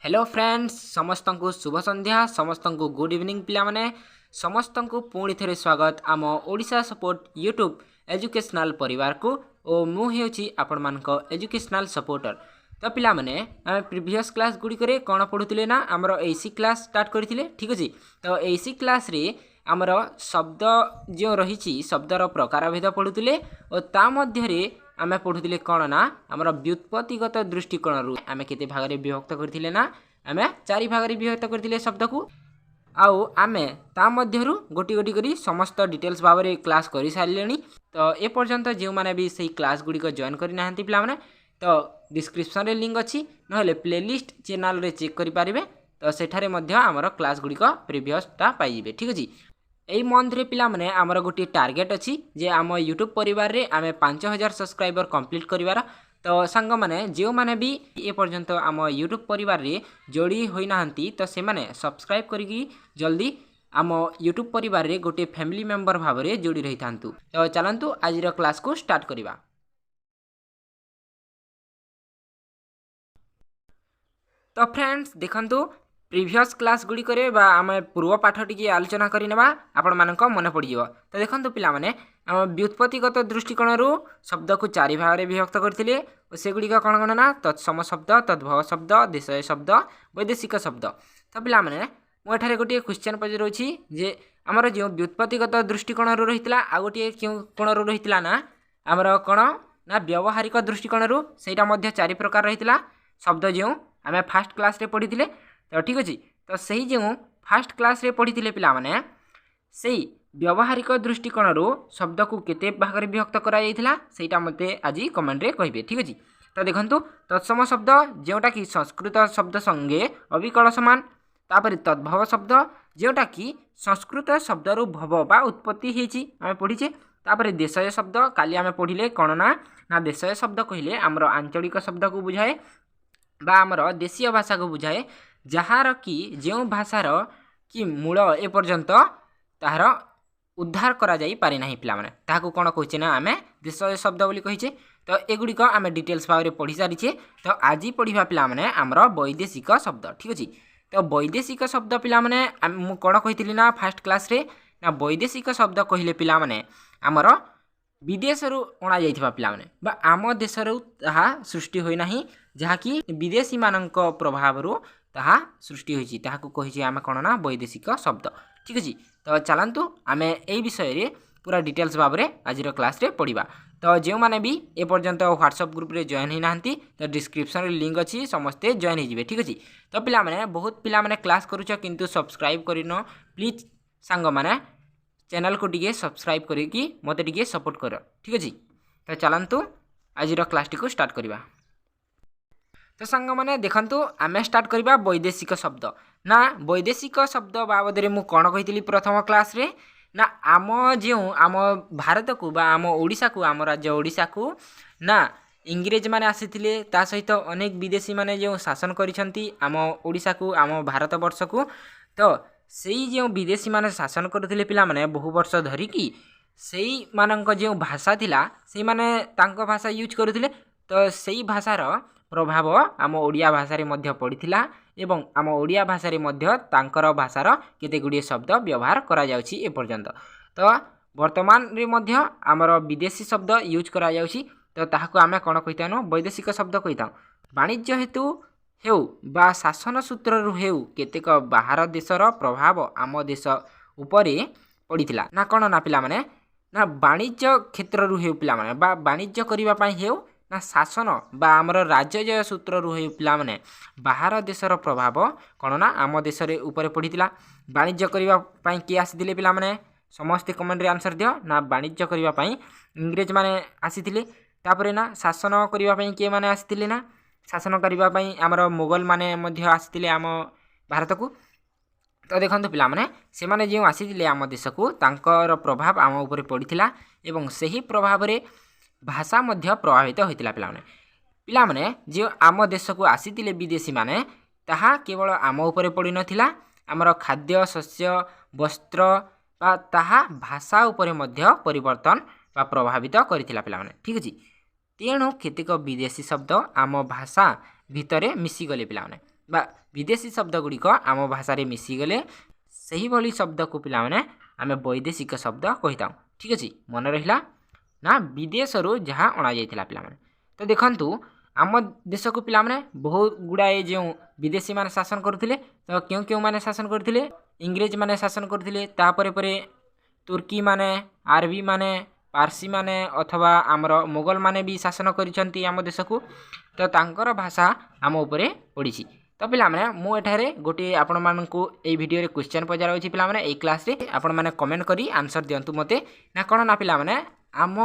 Hello friends, ସମସ୍ତଙ୍କୁ ଶୁଭ ସନ୍ଧ୍ୟା, ସମସ୍ତଙ୍କୁ ଗୁଡ୍ ଇଭିନିଂ। ପିଲାମାନେ, ସମସ୍ତଙ୍କୁ ପୁଣି ଥରେ ସ୍ୱାଗତ ଆମ ଓଡ଼ିଶା ସପୋର୍ଟ ୟୁଟ୍ୟୁବ୍ ଏଜୁକେସନାଲ୍ ପରିବାରକୁ ଓ ମୁଁ ହେଉଛି ଆପଣମାନଙ୍କ ଏଜୁକେସନାଲ୍ ସପୋର୍ଟର। ତ ପିଲାମାନେ, ଆମେ ପ୍ରିଭିୟସ୍ କ୍ଲାସ୍ ଗୁଡ଼ିକରେ କ'ଣ ପଢ଼ୁଥିଲେ ନା ଆମର ଏସି କ୍ଲାସ୍ ଷ୍ଟାର୍ଟ କରିଥିଲେ, ଠିକ୍ ଅଛି। ତ ଏସି କ୍ଲାସ୍ରେ ଆମର ଶବ୍ଦ ଯେଉଁ ରହିଛି, ଶବ୍ଦର ପ୍ରକାରଭେଦ ପଢ଼ୁଥିଲେ ଓ ତା ମଧ୍ୟରେ ଆମେ ପଢ଼ୁଥିଲେ କ'ଣ ନା ଆମର ବ୍ୟୁତ୍ପତ୍ତିଗତ ଦୃଷ୍ଟିକୋଣରୁ ଆମେ କେତେ ଭାଗରେ ବିଭକ୍ତ କରିଥିଲେ ନା ଆମେ ଚାରି ଭାଗରେ ବିଭକ୍ତ କରିଥିଲେ ଶବ୍ଦକୁ। ଆଉ ଆମେ ତା ମଧ୍ୟରୁ ଗୋଟି ଗୋଟି କରି ସମସ୍ତ ଡିଟେଲ୍ସ ଭାବରେ କ୍ଲାସ୍ କରିସାରିଲେଣି। ତ ଏପର୍ଯ୍ୟନ୍ତ ଯେଉଁମାନେ ବି ସେଇ କ୍ଲାସ୍ ଗୁଡ଼ିକ ଜଏନ୍ କରିନାହାନ୍ତି ପିଲାମାନେ, ତ ଡିସ୍କ୍ରିପ୍ସନ୍ରେ ଲିଙ୍କ୍ ଅଛି, ନହେଲେ ପ୍ଲେଲିଷ୍ଟ ଚ୍ୟାନେଲ୍ରେ ଚେକ୍ କରିପାରିବେ। ତ ସେଠାରେ ମଧ୍ୟ ଆମର କ୍ଲାସ୍ ଗୁଡ଼ିକ ପ୍ରିଭିୟସ୍ଟା ପାଇଯିବେ, ଠିକ୍ ଅଛି। ଏଇ ମନ୍ଥରେ ପିଲାମାନେ ଆମର ଗୋଟିଏ ଟାର୍ଗେଟ୍ ଅଛି ଯେ ଆମ ୟୁଟ୍ୟୁବ୍ ପରିବାରରେ ଆମେ 5000 ସବସ୍କ୍ରାଇବର କମ୍ପ୍ଲିଟ୍ କରିବାର। ତ ସାଙ୍ଗମାନେ, ଯେଉଁମାନେ ବି ଏପର୍ଯ୍ୟନ୍ତ ଆମ ୟୁଟ୍ୟୁବ୍ ପରିବାରରେ ଯୋଡ଼ି ହୋଇନାହାନ୍ତି, ତ ସେମାନେ ସବସ୍କ୍ରାଇବ୍ କରିକି ଜଲ୍ଦି ଆମ ୟୁଟ୍ୟୁବ୍ ପରିବାରରେ ଗୋଟିଏ ଫ୍ୟାମିଲି ମେମ୍ବର ଭାବରେ ଯୋଡ଼ି ରହିଥାନ୍ତୁ। ତ ଚାଲନ୍ତୁ ଆଜିର କ୍ଲାସ୍କୁ ଷ୍ଟାର୍ଟ କରିବା। ତ ଫ୍ରେଣ୍ଡସ୍ ଦେଖନ୍ତୁ, ପ୍ରିଭିୟସ୍ କ୍ଲାସ୍ ଗୁଡ଼ିକରେ ବା ଆମେ ପୂର୍ବ ପାଠ ଟିକେ ଆଲୋଚନା କରିନେବା, ଆପଣମାନଙ୍କ ମନେ ପଡ଼ିଯିବ। ତ ଦେଖନ୍ତୁ ପିଲାମାନେ, ଆମ ବ୍ୟୁତ୍ପତ୍ତିଗତ ଦୃଷ୍ଟିକୋଣରୁ ଶବ୍ଦକୁ ଚାରି ଭାଗରେ ବିଭକ୍ତ କରିଥିଲେ ଓ ସେଗୁଡ଼ିକ କ'ଣ କ'ଣ ନା ତତ୍ସମ ଶବ୍ଦ, ତଦ୍ଭବ ଶବ୍ଦ, ଦେଶୀୟ ଶବ୍ଦ, ବୈଦେଶିକ ଶବ୍ଦ। ତ ପିଲାମାନେ, ମୁଁ ଏଠାରେ ଗୋଟିଏ କ୍ୱେଶ୍ଚନ୍ ପଚାରୁଛି ଯେ ଆମର ଯେଉଁ ବ୍ୟୁତ୍ପତ୍ତିଗତ ଦୃଷ୍ଟିକୋଣରୁ ରହିଥିଲା, ଆଉ ଗୋଟିଏ କେଉଁ କୋଣରୁ ରହିଥିଲା ନା ଆମର କ'ଣ ନା ବ୍ୟବହାରିକ ଦୃଷ୍ଟିକୋଣରୁ, ସେଇଟା ମଧ୍ୟ ଚାରି ପ୍ରକାର ରହିଥିଲା ଶବ୍ଦ ଯେଉଁ ଆମେ ଫାର୍ଷ୍ଟ କ୍ଲାସ୍ରେ ପଢ଼ିଥିଲେ। ତ ଠିକ୍ ଅଛି। ତ ସେଇ ଯେଉଁ ଫାର୍ଷ୍ଟ କ୍ଲାସ୍ରେ ପଢ଼ିଥିଲେ ପିଲାମାନେ, ସେଇ ବ୍ୟବହାରିକ ଦୃଷ୍ଟିକୋଣରୁ ଶବ୍ଦକୁ କେତେ ଭାଗରେ ବିଭକ୍ତ କରାଯାଇଥିଲା, ସେଇଟା ମୋତେ ଆଜି କମେଣ୍ଟରେ କହିବେ, ଠିକ୍ ଅଛି। ତ ଦେଖନ୍ତୁ, ତତ୍ସମ ଶବ୍ଦ ଯେଉଁଟାକି ସଂସ୍କୃତ ଶବ୍ଦ ସଙ୍ଗେ ଅବିକଳ ସମାନ। ତାପରେ ତଦ୍ଭବ ଶବ୍ଦ, ଯେଉଁଟାକି ସଂସ୍କୃତ ଶବ୍ଦରୁ ଭବ ବା ଉତ୍ପତ୍ତି ହେଇଛି, ଆମେ ପଢ଼ିଛେ। ତାପରେ ଦେଶୀୟ ଶବ୍ଦ କାଲି ଆମେ ପଢ଼ିଲେ କ'ଣ ନା ଦେଶୀୟ ଶବ୍ଦ କହିଲେ ଆମର ଆଞ୍ଚଳିକ ଶବ୍ଦକୁ ବୁଝାଏ ବା ଆମର ଦେଶୀୟ ଭାଷାକୁ ବୁଝାଏ, ଯାହାର କି ଯେଉଁ ଭାଷାର କି ମୂଳ ଏପର୍ଯ୍ୟନ୍ତ ତାହାର ଉଦ୍ଧାର କରାଯାଇ ପାରିନାହିଁ ପିଲାମାନେ, ତାହାକୁ କ'ଣ କହୁଛେ ନା ଆମେ ଦେଶୀୟ ଶବ୍ଦ ବୋଲି କହିଛେ। ତ ଏଗୁଡ଼ିକ ଆମେ ଡିଟେଲ୍ସ ଭାବରେ ପଢ଼ି ସାରିଛେ। ତ ଆଜି ପଢ଼ିବା ପିଲାମାନେ ଆମର ବୈଦେଶିକ ଶବ୍ଦ, ଠିକ୍ ଅଛି। ତ ବୈଦେଶିକ ଶବ୍ଦ ପିଲାମାନେ, ମୁଁ କ'ଣ କହିଥିଲି ନା ଫାର୍ଷ୍ଟ କ୍ଲାସ୍ରେ ନା ବୈଦେଶିକ ଶବ୍ଦ କହିଲେ ପିଲାମାନେ ଆମର ବିଦେଶରୁ ଅଣାଯାଇଥିବା ପିଲାମାନେ ବା ଆମ ଦେଶରୁ ତାହା ସୃଷ୍ଟି ହୋଇନାହିଁ, ଯାହାକି ବିଦେଶୀମାନଙ୍କ ପ୍ରଭାବରୁ ତାହା ସୃଷ୍ଟି ହୋଇଛି, ତାହାକୁ କହିଛେ ଆମେ କ'ଣ ନା ବୈଦେଶିକ ଶବ୍ଦ, ଠିକ୍ ଅଛି। ତ ଚାଲନ୍ତୁ ଆମେ ଏଇ ବିଷୟରେ ପୁରା ଡିଟେଲ୍ସ ଭାବରେ ଆଜିର କ୍ଲାସ୍ରେ ପଢ଼ିବା। ତ ଯେଉଁମାନେ ବି ଏପର୍ଯ୍ୟନ୍ତ ହ୍ୱାଟ୍ସଆପ୍ ଗ୍ରୁପ୍ରେ ଜଏନ୍ ହୋଇନାହାନ୍ତି, ତ ଡିସ୍କ୍ରିପ୍ସନ୍ରେ ଲିଙ୍କ୍ ଅଛି, ସମସ୍ତେ ଜଏନ୍ ହେଇଯିବେ, ଠିକ୍ ଅଛି। ତ ପିଲାମାନେ, ବହୁତ ପିଲାମାନେ କ୍ଲାସ୍ କରୁଛ କିନ୍ତୁ ସବସ୍କ୍ରାଇବ୍ କରିନ। ପ୍ଲିଜ୍ ସାଙ୍ଗମାନେ, ଚ୍ୟାନେଲ୍କୁ ଟିକେ ସବସ୍କ୍ରାଇବ୍ କରିକି ମୋତେ ଟିକେ ସପୋର୍ଟ କର, ଠିକ୍ ଅଛି। ତ ଚାଲନ୍ତୁ ଆଜିର କ୍ଲାସ୍ଟିକୁ ଷ୍ଟାର୍ଟ କରିବା। ତ ସାଙ୍ଗମାନେ ଦେଖନ୍ତୁ, ଆମେ ଷ୍ଟାର୍ଟ କରିବା ବୈଦେଶିକ ଶବ୍ଦ। ନା ବୈଦେଶିକ ଶବ୍ଦ ବାବଦରେ ମୁଁ କ'ଣ କହିଥିଲି ପ୍ରଥମ କ୍ଲାସ୍ରେ ନା ଆମ ଯେଉଁ ଆମ ଭାରତକୁ ବା ଆମ ଓଡ଼ିଶାକୁ, ଆମ ରାଜ୍ୟ ଓଡ଼ିଶାକୁ ନା ଇଂରେଜମାନେ ଆସିଥିଲେ, ତା ସହିତ ଅନେକ ବିଦେଶୀମାନେ ଯେଉଁ ଶାସନ କରିଛନ୍ତି ଆମ ଓଡ଼ିଶାକୁ, ଆମ ଭାରତବର୍ଷକୁ। ତ ସେଇ ଯେଉଁ ବିଦେଶୀମାନେ ଶାସନ କରୁଥିଲେ ପିଲାମାନେ ବହୁ ବର୍ଷ ଧରିକି, ସେଇମାନଙ୍କ ଯେଉଁ ଭାଷା ଥିଲା, ସେଇମାନେ ତାଙ୍କ ଭାଷା ୟୁଜ୍ କରୁଥିଲେ। ତ ସେଇ ଭାଷାର ପ୍ରଭାବ ଆମ ଓଡ଼ିଆ ଭାଷାରେ ମଧ୍ୟ ପଡ଼ିଥିଲା ଏବଂ ଆମ ଓଡ଼ିଆ ଭାଷାରେ ମଧ୍ୟ ତାଙ୍କର ଭାଷାର କେତେ ଗୁଡ଼ିଏ ଶବ୍ଦ ବ୍ୟବହାର କରାଯାଉଛି ଏପର୍ଯ୍ୟନ୍ତ। ତ ବର୍ତ୍ତମାନରେ ମଧ୍ୟ ଆମର ବିଦେଶୀ ଶବ୍ଦ ୟୁଜ୍ କରାଯାଉଛି। ତ ତାହାକୁ ଆମେ କ'ଣ କହିଥାଉ ନା ବୈଦେଶିକ ଶବ୍ଦ କହିଥାଉ। ବାଣିଜ୍ୟ ହେତୁ ହେଉ ବା ଶାସନ ସୂତ୍ରରୁ ହେଉ, କେତେକ ବାହାର ଦେଶର ପ୍ରଭାବ ଆମ ଦେଶ ଉପରେ ପଡ଼ିଥିଲା। ନା କ'ଣ ନା ପିଲାମାନେ ନା ବାଣିଜ୍ୟ କ୍ଷେତ୍ରରୁ ହେଉ ପିଲାମାନେ ବା ବାଣିଜ୍ୟ କରିବା ପାଇଁ ହେଉ ନା ଶାସନ ବା ଆମର ରାଜଜୟ ସୂତ୍ରରୁ ହେଉ ପିଲାମାନେ, ବାହାର ଦେଶର ପ୍ରଭାବ କ'ଣ ନା ଆମ ଦେଶରେ ଉପରେ ପଡ଼ିଥିଲା। ବାଣିଜ୍ୟ କରିବା ପାଇଁ କିଏ ଆସିଥିଲେ ପିଲାମାନେ? ସମସ୍ତେ କମେଣ୍ଟରେ ଆନ୍ସର୍ ଦିଅ। ନା ବାଣିଜ୍ୟ କରିବା ପାଇଁ ଇଂରେଜମାନେ ଆସିଥିଲେ। ତାପରେ ନା ଶାସନ କରିବା ପାଇଁ କିଏମାନେ ଆସିଥିଲେ? ନା ଶାସନ କରିବା ପାଇଁ ଆମର ମୋଗଲମାନେ ମଧ୍ୟ ଆସିଥିଲେ ଆମ ଭାରତକୁ। ତ ଦେଖନ୍ତୁ ପିଲାମାନେ, ସେମାନେ ଯେଉଁ ଆସିଥିଲେ ଆମ ଦେଶକୁ, ତାଙ୍କର ପ୍ରଭାବ ଆମ ଉପରେ ପଡ଼ିଥିଲା ଏବଂ ସେହି ପ୍ରଭାବରେ ଭାଷା ମଧ୍ୟ ପ୍ରଭାବିତ ହୋଇଥିଲା ପିଲାମାନେ। ପିଲାମାନେ, ଯେଉଁ ଆମ ଦେଶକୁ ଆସିଥିଲେ ବିଦେଶୀମାନେ, ତାହା କେବଳ ଆମ ଉପରେ ପଡ଼ିନଥିଲା, ଆମର ଖାଦ୍ୟ ଶସ୍ୟ, ବସ୍ତ୍ର ବା ତାହା ଭାଷା ଉପରେ ମଧ୍ୟ ପରିବର୍ତ୍ତନ ବା ପ୍ରଭାବିତ କରିଥିଲା ପିଲାମାନେ, ଠିକ୍ ଅଛି। ତେଣୁ କେତେକ ବିଦେଶୀ ଶବ୍ଦ ଆମ ଭାଷା ଭିତରେ ମିଶିଗଲେ ପିଲାମାନେ। ବା ବିଦେଶୀ ଶବ୍ଦ ଗୁଡ଼ିକ ଆମ ଭାଷାରେ ମିଶିଗଲେ ସେହିଭଳି ଶବ୍ଦକୁ ପିଲାମାନେ ଆମେ ବୈଦେଶିକ ଶବ୍ଦ କହିଥାଉ। ଠିକ୍ ଅଛି, ମନେ ରହିଲା ନା? ବିଦେଶରୁ ଯାହା ଅଣାଯାଇଥିଲା ପିଲାମାନେ। ତ ଦେଖନ୍ତୁ, ଆମ ଦେଶକୁ ପିଲାମାନେ ବହୁତ ଗୁଡ଼ାଏ ଯେଉଁ ବିଦେଶୀମାନେ ଶାସନ କରୁଥିଲେ। ତ କେଉଁ କେଉଁମାନେ ଶାସନ କରୁଥିଲେ? ଇଂରେଜମାନେ ଶାସନ କରୁଥିଲେ, ତାପରେ ପରେ ତୁର୍କୀମାନେ, ଆରବୀମାନେ, ପାର୍ସୀମାନେ ଅଥବା ଆମର ମୋଗଲମାନେ ବି ଶାସନ କରିଛନ୍ତି ଆମ ଦେଶକୁ। ତ ତାଙ୍କର ଭାଷା ଆମ ଉପରେ ପଡ଼ିଛି। ତ ପିଲାମାନେ, ମୁଁ ଏଠାରେ ଗୋଟିଏ ଆପଣମାନଙ୍କୁ ଏଇ ଭିଡ଼ିଓରେ କ୍ୱେଶ୍ଚନ୍ ପଚାରାଉଛି ପିଲାମାନେ। ଏଇ କ୍ଲାସ୍ରେ ଆପଣମାନେ କମେଣ୍ଟ କରି ଆନ୍ସର୍ ଦିଅନ୍ତୁ ମୋତେ। ନା କ'ଣ ନା ପିଲାମାନେ, ଆମ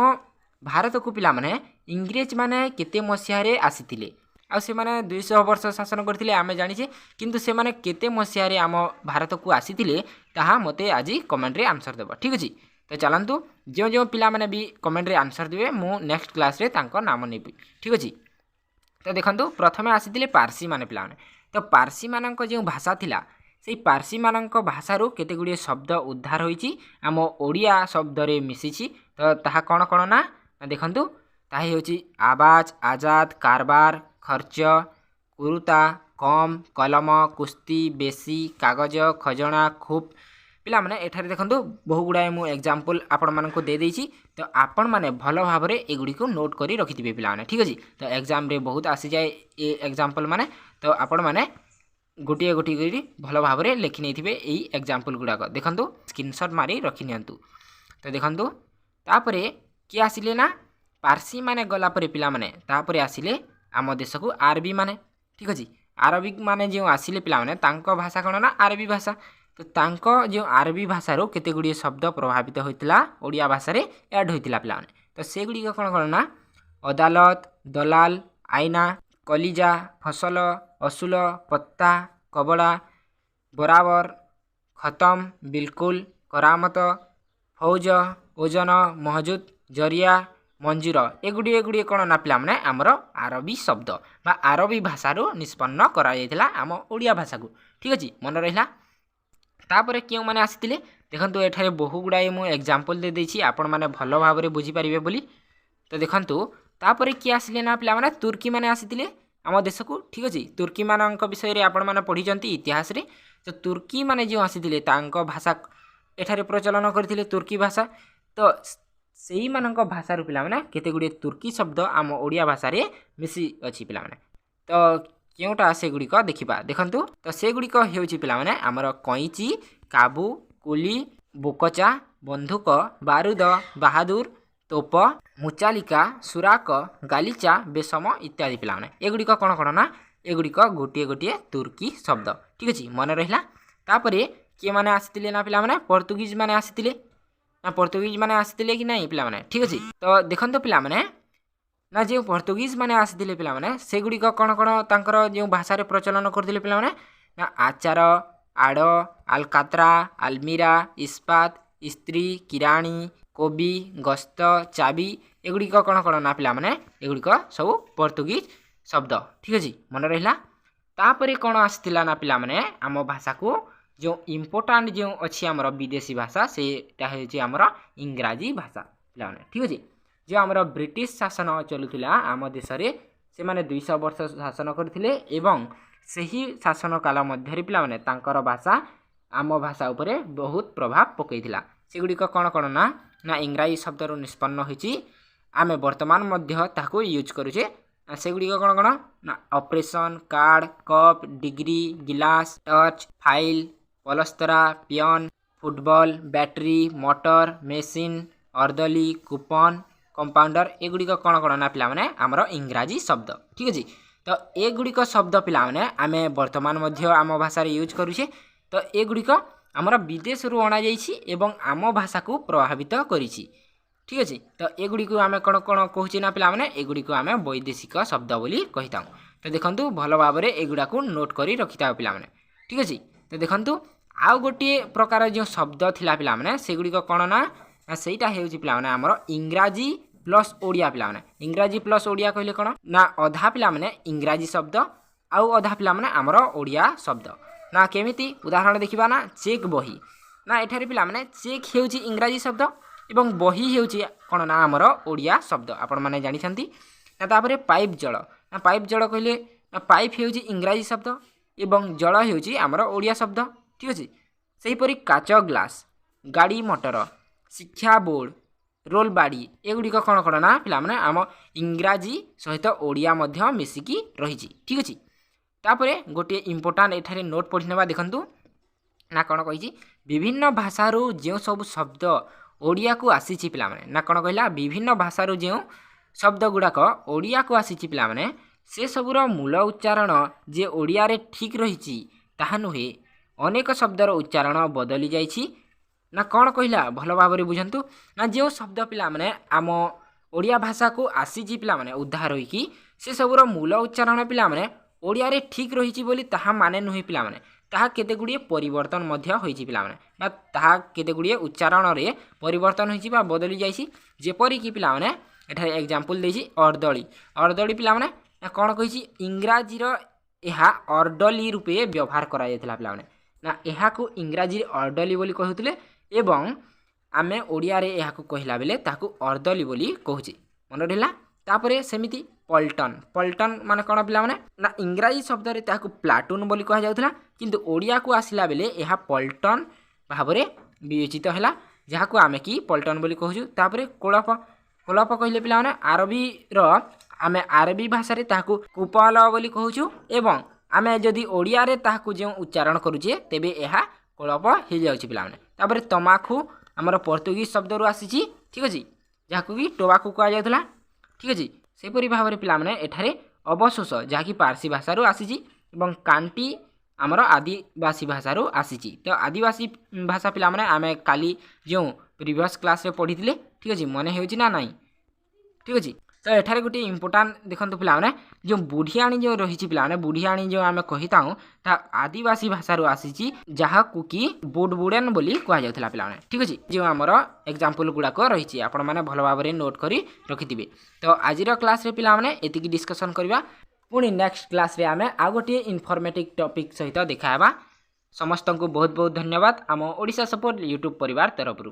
ଭାରତକୁ ପିଲାମାନେ ଇଂରେଜମାନେ କେତେ ମସିହାରେ ଆସିଥିଲେ? ଆଉ ସେମାନେ 200 ବର୍ଷ ଶାସନ କରିଥିଲେ ଆମେ ଜାଣିଛେ, କିନ୍ତୁ ସେମାନେ କେତେ ମସିହାରେ ଆମ ଭାରତକୁ ଆସିଥିଲେ ତାହା ମୋତେ ଆଜି କମେଣ୍ଟରେ ଆନ୍ସର୍ ଦେବ। ଠିକ୍ ଅଛି? ତ ଚାଲନ୍ତୁ, ଯେଉଁ ଯେଉଁ ପିଲାମାନେ ବି କମେଣ୍ଟରେ ଆନ୍ସର୍ ଦେବେ ମୁଁ ନେକ୍ସଟ କ୍ଲାସ୍ରେ ତାଙ୍କ ନାମ ନେବି। ଠିକ୍ ଅଛି? ତ ଦେଖନ୍ତୁ, ପ୍ରଥମେ ଆସିଥିଲେ ପାର୍ସୀମାନେ ପିଲାମାନେ। ତ ପାର୍ସୀମାନଙ୍କ ଯେଉଁ ଭାଷା ଥିଲା, ସେଇ ପାର୍ସୀମାନଙ୍କ ଭାଷାରୁ କେତେ ଗୁଡ଼ିଏ ଶବ୍ଦ ଉଦ୍ଧାର ହୋଇଛି, ଆମ ଓଡ଼ିଆ ଶବ୍ଦରେ ମିଶିଛି। ତ ତାହା କ'ଣ କ'ଣ ନା ଦେଖନ୍ତୁ, ତାହା ହେଉଛି ଆବାଜ, ଆଜାଦ, କାରବାର, ଖର୍ଚ୍ଚ, କୁରୁତା, କମ୍, କଲମ, କୁସ୍ତି, ବେଶୀ, କାଗଜ, ଖଜଣା, ଖୁବ୍। ପିଲାମାନେ, ଏଠାରେ ଦେଖନ୍ତୁ, ବହୁ ଗୁଡ଼ାଏ ମୁଁ ଏକ୍ଜାମ୍ପଲ୍ ଆପଣମାନଙ୍କୁ ଦେଇଦେଇଛି। ତ ଆପଣମାନେ ଭଲ ଭାବରେ ଏଗୁଡ଼ିକୁ ନୋଟ୍ କରି ରଖିଥିବେ ପିଲାମାନେ। ଠିକ୍ ଅଛି? ତ ଏକ୍ଜାମ୍ରେ ବହୁତ ଆସିଯାଏ ଏ ଏକ୍ଜାମ୍ପଲ୍ ମାନେ। ତ ଆପଣମାନେ ଗୋଟିଏ ଗୋଟିଏ କରି ଭଲ ଭାବରେ ଲେଖି ନେଇଥିବେ ଏଇ ଏକ୍ଜାମ୍ପଲ୍ ଗୁଡ଼ାକ। ଦେଖନ୍ତୁ, ସ୍କ୍ରିନସଟ୍ ମାରି ରଖିନିଅନ୍ତୁ। ତ ଦେଖନ୍ତୁ, ତାପରେ କିଏ ଆସିଲେ ନା ପାର୍ସୀମାନେ ଗଲା ପରେ ପିଲାମାନେ, ତାପରେ ଆସିଲେ ଆମ ଦେଶକୁ ଆରବୀ ମାନେ। ଠିକ୍ ଅଛି? ଆରବିକ ମାନେ ଯେଉଁ ଆସିଲେ ପିଲାମାନେ, ତାଙ୍କ ଭାଷା କ'ଣ ନା ଆରବୀ ଭାଷା। ତ ତାଙ୍କ ଯେଉଁ ଆରବୀ ଭାଷାରୁ କେତେ ଗୁଡ଼ିଏ ଶବ୍ଦ ପ୍ରଭାବିତ ହୋଇଥିଲା, ଓଡ଼ିଆ ଭାଷାରେ ଆଡ଼୍ ହୋଇଥିଲା ପିଲାମାନେ। ତ ସେଗୁଡ଼ିକ କ'ଣ କ'ଣ ନା ଅଦାଲତ, ଦଲାଲ, ଆଇନା, କଲିଜା, ଫସଲ, ଅସୁଲ, ପତ୍ତା, କବଡ଼ା, ବରାବର, ଖତମ, ବିଲକୁଲ, କରାମତ, ଫୌଜ, ଓଜନ, ମହଜୁଦ, ଜରିଆ, ମଞ୍ଜୁର। ଏଗୁଡ଼ିଏ କ'ଣ ନା ପିଲାମାନେ ଆମର ଆରବୀ ଶବ୍ଦ ବା ଆରବୀ ଭାଷାରୁ ନିଷ୍ପନ୍ନ କରାଯାଇଥିଲା ଆମ ଓଡ଼ିଆ ଭାଷାକୁ। ଠିକ୍ ଅଛି, ମନେ ରହିଲା? ତାପରେ କେଉଁମାନେ ଆସିଥିଲେ? ଦେଖନ୍ତୁ, ଏଠାରେ ବହୁ ଗୁଡ଼ାଏ ମୁଁ ଏକ୍ଜାମ୍ପଲ୍ ଦେଇଦେଇଛି ଆପଣମାନେ ଭଲ ଭାବରେ ବୁଝିପାରିବେ ବୋଲି। ତ ଦେଖନ୍ତୁ, ତାପରେ କିଏ ଆସିଲେ ନା ପିଲାମାନେ ତୁର୍କୀମାନେ ଆସିଥିଲେ ଆମ ଦେଶକୁ। ଠିକ୍ ଅଛି? ତୁର୍କୀମାନଙ୍କ ବିଷୟରେ ଆପଣମାନେ ପଢ଼ିଛନ୍ତି ଇତିହାସରେ। ତ ତୁର୍କୀମାନେ ଯେଉଁ ଆସିଥିଲେ, ତାଙ୍କ ଭାଷା ଏଠାରେ ପ୍ରଚଳନ କରିଥିଲେ, ତୁର୍କୀ ଭାଷା। ତ ସେଇମାନଙ୍କ ଭାଷାରୁ ପିଲାମାନେ କେତେ ଗୁଡ଼ିଏ ତୁର୍କୀ ଶବ୍ଦ ଆମ ଓଡ଼ିଆ ଭାଷାରେ ମିଶି ଅଛି ପିଲାମାନେ। ତ କେଉଁଟା ସେଗୁଡ଼ିକ ଦେଖିବା। ଦେଖନ୍ତୁ, ତ ସେଗୁଡ଼ିକ ହେଉଛି ପିଲାମାନେ ଆମର କଇଁଚି, କାବୁ, କୁଲି, ବୋକଚା, ବନ୍ଧୁକ, ବାରୁଦ, ବାହାଦୁର, ତୋପ, ମୁଚାଲିକା, ସୁରାକ, ଗାଲିଚା, ବେସମ ଇତ୍ୟାଦି। ପିଲାମାନେ, ଏଗୁଡ଼ିକ କ'ଣ କ'ଣ ନା ଏଗୁଡ଼ିକ ଗୋଟିଏ ଗୋଟିଏ ତୁର୍କୀ ଶବ୍ଦ। ଠିକ୍ ଅଛି, ମନେ ରହିଲା? ତାପରେ କିଏମାନେ ଆସିଥିଲେ ନା ପିଲାମାନେ ପର୍ତ୍ତୁଗିଜ ମାନେ ଆସିଥିଲେ। ନା ପର୍ତ୍ତୁଗିଜ ମାନେ ଆସିଥିଲେ କି ନାହିଁ ପିଲାମାନେ? ଠିକ୍ ଅଛି? ତ ଦେଖନ୍ତୁ ପିଲାମାନେ, ନା ଯେଉଁ ପର୍ତ୍ତୁଗିଜ ମାନେ ଆସିଥିଲେ ପିଲାମାନେ, ସେଗୁଡ଼ିକ କ'ଣ କ'ଣ ତାଙ୍କର ଯେଉଁ ଭାଷାରେ ପ୍ରଚଳନ କରୁଥିଲେ ପିଲାମାନେ? ନା ଆଚାର, ଆଡ଼, ଆଲକାତ୍ରା, ଆଲମିରା, ଇସ୍ପାତ, ଇସ୍ତ୍ରୀ, କିରାଣୀ, କୋବି, ଗସ୍ତ, ଚାବି। ଏଗୁଡ଼ିକ କ'ଣ କ'ଣ ନା ପିଲାମାନେ ଏଗୁଡ଼ିକ ସବୁ ପର୍ତ୍ତୁଗିଜ ଶବ୍ଦ। ଠିକ୍ ଅଛି, ମନେ ରହିଲା? ତାପରେ କ'ଣ ଆସିଥିଲା ନା ପିଲାମାନେ ଆମ ଭାଷାକୁ ଯେଉଁ ଇମ୍ପୋର୍ଟାଣ୍ଟ ଯେଉଁ ଅଛି ଆମର ବିଦେଶୀ ଭାଷା, ସେଇଟା ହେଉଛି ଆମର ଇଂରାଜୀ ଭାଷା ପିଲାମାନେ। ଠିକ୍ ଅଛି? ଯେଉଁ ଆମର ବ୍ରିଟିଶ ଶାସନ ଚଲୁଥିଲା ଆମ ଦେଶରେ, ସେମାନେ 200 ବର୍ଷ ଶାସନ କରିଥିଲେ ଏବଂ ସେହି ଶାସନ କାଳ ମଧ୍ୟରେ ପିଲାମାନେ ତାଙ୍କର ଭାଷା ଆମ ଭାଷା ଉପରେ ବହୁତ ପ୍ରଭାବ ପକାଇଥିଲା। ସେଗୁଡ଼ିକ କ'ଣ କ'ଣ ନା ନା ଇଂରାଜୀ ଶବ୍ଦରୁ ନିଷ୍ପନ୍ନ ହୋଇଛି, ଆମେ ବର୍ତ୍ତମାନ ମଧ୍ୟ ତାହାକୁ ୟୁଜ୍ କରୁଛେ। ସେଗୁଡ଼ିକ କ'ଣ କ'ଣ ନା ଅପରେସନ୍, କାର୍ଡ଼, କପ୍, ଡିଗ୍ରୀ, ଗିଲାସ, ଟର୍ଚ୍ଚ, ଫାଇଲ୍, ପଲସ୍ତରା, peon, football, battery, motor, machine, ଅର୍ଦଲି, କୁପନ୍, କମ୍ପାଉଣ୍ଡର। ଏଗୁଡ଼ିକ କ'ଣ କ'ଣ ନା ପିଲାମାନେ ଆମର ଇଂରାଜୀ ଶବ୍ଦ। ଠିକ୍ ଅଛି? ତ ଏଗୁଡ଼ିକ ଶବ୍ଦ ପିଲାମାନେ ଆମେ ବର୍ତ୍ତମାନ ମଧ୍ୟ ଆମ ଭାଷାରେ ୟୁଜ୍ କରୁଛେ। ତ ଏଗୁଡ଼ିକ ଆମର ବିଦେଶରୁ ଅଣାଯାଇଛି ଏବଂ ଆମ ଭାଷାକୁ ପ୍ରଭାବିତ କରିଛି। ଠିକ୍ ଅଛି? ତ ଏଗୁଡ଼ିକୁ ଆମେ କ'ଣ କ'ଣ କହୁଛେ ନା ପିଲାମାନେ ଏଗୁଡ଼ିକୁ ଆମେ ବୈଦେଶିକ ଶବ୍ଦ ବୋଲି କହିଥାଉ। ତ ଦେଖନ୍ତୁ, ଭଲ ଭାବରେ ଏଗୁଡ଼ାକୁ ନୋଟ୍ କରି ରଖିଥାଉ ପିଲାମାନେ। ଠିକ୍ ଅଛି? ତ ଦେଖନ୍ତୁ, ଆଉ ଗୋଟିଏ ପ୍ରକାର ଯେଉଁ ଶବ୍ଦ ଥିଲା ପିଲାମାନେ, ସେଗୁଡ଼ିକ କ'ଣ ନା ସେଇଟା ହେଉଛି ପିଲାମାନେ ଆମର ଇଂରାଜୀ ପ୍ଲସ୍ ଓଡ଼ିଆ। ପିଲାମାନେ, ଇଂରାଜୀ ପ୍ଲସ୍ ଓଡ଼ିଆ କହିଲେ କ'ଣ ନା ଅଧା ପିଲାମାନେ ଇଂରାଜୀ ଶବ୍ଦ ଆଉ ଅଧା ପିଲାମାନେ ଆମର ଓଡ଼ିଆ ଶବ୍ଦ। ନା କେମିତି? ଉଦାହରଣ ଦେଖିବା। ନା ଚେକ୍ ବହି। ନା ଏଠାରେ ପିଲାମାନେ ଚେକ୍ ହେଉଛି ଇଂରାଜୀ ଶବ୍ଦ ଏବଂ ବହି ହେଉଛି କ'ଣ ନା ଆମର ଓଡ଼ିଆ ଶବ୍ଦ, ଆପଣମାନେ ଜାଣିଛନ୍ତି ନା। ତାପରେ ପାଇପ୍ ଜଳ। ନା ପାଇପ୍ ଜଳ କହିଲେ ନା ପାଇପ୍ ହେଉଛି ଇଂରାଜୀ ଶବ୍ଦ ଏବଂ ଜଳ ହେଉଛି ଆମର ଓଡ଼ିଆ ଶବ୍ଦ। ଠିକ୍ ଅଛି। ସେହିପରି କାଚ ଗ୍ଲାସ୍, ଗାଡ଼ି ମଟର, ଶିକ୍ଷା ବୋର୍ଡ଼, ରୋଲ ବାଡ଼ି, ଏଗୁଡ଼ିକ କ'ଣ କ'ଣ ନା ପିଲାମାନେ, ଆମ ଇଂରାଜୀ ସହିତ ଓଡ଼ିଆ ମଧ୍ୟ ମିଶିକି ରହିଛି। ଠିକ୍ ଅଛି। ତାପରେ ଗୋଟିଏ ଇମ୍ପୋର୍ଟାଣ୍ଟ ଏଠାରେ ନୋଟ୍ ପଢ଼ି ନେବା। ଦେଖନ୍ତୁ ନା କ'ଣ କହିଛି। ବିଭିନ୍ନ ଭାଷାରୁ ଯେଉଁ ସବୁ ଶବ୍ଦ ଓଡ଼ିଆକୁ ଆସିଛି ପିଲାମାନେ, ନା କ'ଣ କହିଲା? ବିଭିନ୍ନ ଭାଷାରୁ ଯେଉଁ ଶବ୍ଦ ଗୁଡ଼ାକ ଓଡ଼ିଆକୁ ଆସିଛି ପିଲାମାନେ, ସେସବୁର ମୂଳ ଉଚ୍ଚାରଣ ଯେ ଓଡ଼ିଆରେ ଠିକ୍ ରହିଛି ତାହା ନୁହେଁ। ଅନେକ ଶବ୍ଦର ଉଚ୍ଚାରଣ ବଦଳି ଯାଇଛି। ନା କ'ଣ କହିଲା, ଭଲ ଭାବରେ ବୁଝନ୍ତୁ। ନା ଯେଉଁ ଶବ୍ଦ ପିଲାମାନେ ଆମ ଓଡ଼ିଆ ଭାଷାକୁ ଆସିଛି ପିଲାମାନେ ଉଦ୍ଧାର ହୋଇକି, ସେସବୁର ମୂଳ ଉଚ୍ଚାରଣ ପିଲାମାନେ ଓଡ଼ିଆରେ ଠିକ୍ ରହିଛି ବୋଲି ତାହା ମାନେ ନୁହେଁ ପିଲାମାନେ। ତାହା କେତେ ଗୁଡ଼ିଏ ପରିବର୍ତ୍ତନ ମଧ୍ୟ ହୋଇଛି ପିଲାମାନେ, ବା ତାହା କେତେ ଗୁଡ଼ିଏ ଉଚ୍ଚାରଣରେ ପରିବର୍ତ୍ତନ ହୋଇଛି ବା ବଦଳି ଯାଇଛି। ଯେପରିକି ପିଲାମାନେ ଏଠାରେ ଏକ୍ଜାମ୍ପଲ୍ ଦେଇଛି ଅର୍ଦଳି। ଅର୍ଦଳି ପିଲାମାନେ, ନା କ'ଣ କହିଛି? ଇଂରାଜୀର ଏହା ଅର୍ଡଲି ରୂପେ ବ୍ୟବହାର କରାଯାଇଥିଲା ପିଲାମାନେ। ନା ଏହାକୁ ଇଂରାଜୀରେ ଅର୍ଡଲି ବୋଲି କହୁଥିଲେ ଏବଂ ଆମେ ଓଡ଼ିଆରେ ଏହାକୁ କହିଲା ବେଳେ ତାହାକୁ ଅର୍ଦଲି ବୋଲି କହୁଛେ। ମନେ ରହିଲା? ତାପରେ ସେମିତି ପଲ୍ଟନ। ପଲ୍ଟନ ମାନେ କ'ଣ ପିଲାମାନେ? ନା ଇଂରାଜୀ ଶବ୍ଦରେ ତାହାକୁ ପ୍ଲାଟୁନ୍ ବୋଲି କୁହାଯାଉଥିଲା, କିନ୍ତୁ ଓଡ଼ିଆକୁ ଆସିଲା ବେଳେ ଏହା ପଲ୍ଟନ ଭାବରେ ବିବେଚିତ ହେଲା, ଯାହାକୁ ଆମେ କି ପଲ୍ଟନ ବୋଲି କହୁଛୁ। ତାପରେ କୋଳପ। କୋଳପ କହିଲେ ପିଲାମାନେ, ଆରବୀର ଆମେ ଆରବୀ ଭାଷାରେ ତାହାକୁ କୁପଲ ବୋଲି କହୁଛୁ ଏବଂ ଆମେ ଯଦି ଓଡ଼ିଆରେ ତାହାକୁ ଯେଉଁ ଉଚ୍ଚାରଣ କରୁଛେ, ତେବେ ଏହା କୋଳପ ହେଇଯାଉଛି ପିଲାମାନେ। ତାପରେ ତମାଖୁ ଆମର ପର୍ତ୍ତୁଗୀଜ ଶବ୍ଦରୁ ଆସିଛି। ଠିକ୍ ଅଛି। ଯାହାକୁ କି ଟୋବାକୁ କୁହାଯାଉଥିଲା। ଠିକ୍ ଅଛି। ସେହିପରି ଭାବରେ ପିଲାମାନେ ଏଠାରେ ଅବଶୋଷ, ଯାହାକି ପାର୍ସୀ ଭାଷାରୁ ଆସିଛି ଏବଂ କାଣ୍ଟି ଆମର ଆଦିବାସୀ ଭାଷାରୁ ଆସିଛି। ତ ଆଦିବାସୀ ଭାଷା ପିଲାମାନେ ଆମେ କାଲି ଯେଉଁ ପ୍ରିଭିୟସ୍ କ୍ଲାସ୍ରେ ପଢ଼ିଥିଲେ। ଠିକ୍ ଅଛି। ମନେ ହେଉଛି ନା ନାହିଁ? ଠିକ୍ ଅଛି। ତ ଏଠାରେ ଗୋଟିଏ ଇମ୍ପୋର୍ଟାଣ୍ଟ ଦେଖନ୍ତୁ ପିଲାମାନେ, ଯେଉଁ ବୁଢ଼ିଆଣୀ ଯେଉଁ ରହିଛି ପିଲାମାନେ, ବୁଢ଼ିଆଣୀ ଯେଉଁ ଆମେ କହିଥାଉଁ, ତାହା ଆଦିବାସୀ ଭାଷାରୁ ଆସିଛି, ଯାହାକୁ କି ବୁଡ଼ବୁଡ଼େନ୍ ବୋଲି କୁହାଯାଉଥିଲା ପିଲାମାନେ। ଠିକ୍ ଅଛି। ଯେଉଁ ଆମର ଏକ୍ଜାମ୍ପଲ୍ ଗୁଡ଼ାକ ରହିଛି, ଆପଣମାନେ ଭଲ ଭାବରେ ନୋଟ୍ କରି ରଖିଥିବେ। ତ ଆଜିର କ୍ଲାସ୍ରେ ପିଲାମାନେ ଏତିକି ଡିସ୍କସନ୍ କରିବା। ପୁଣି ନେକ୍ସଟ କ୍ଲାସ୍ରେ ଆମେ ଆଉ ଗୋଟିଏ ଇନଫର୍ମେଟିଭ୍ ଟପିକ୍ ସହିତ ଦେଖା ହେବା। ସମସ୍ତଙ୍କୁ ବହୁତ ବହୁତ ଧନ୍ୟବାଦ ଆମ ଓଡ଼ିଶା ସପୋର୍ଟ ୟୁଟ୍ୟୁବ୍ ପରିବାର ତରଫରୁ।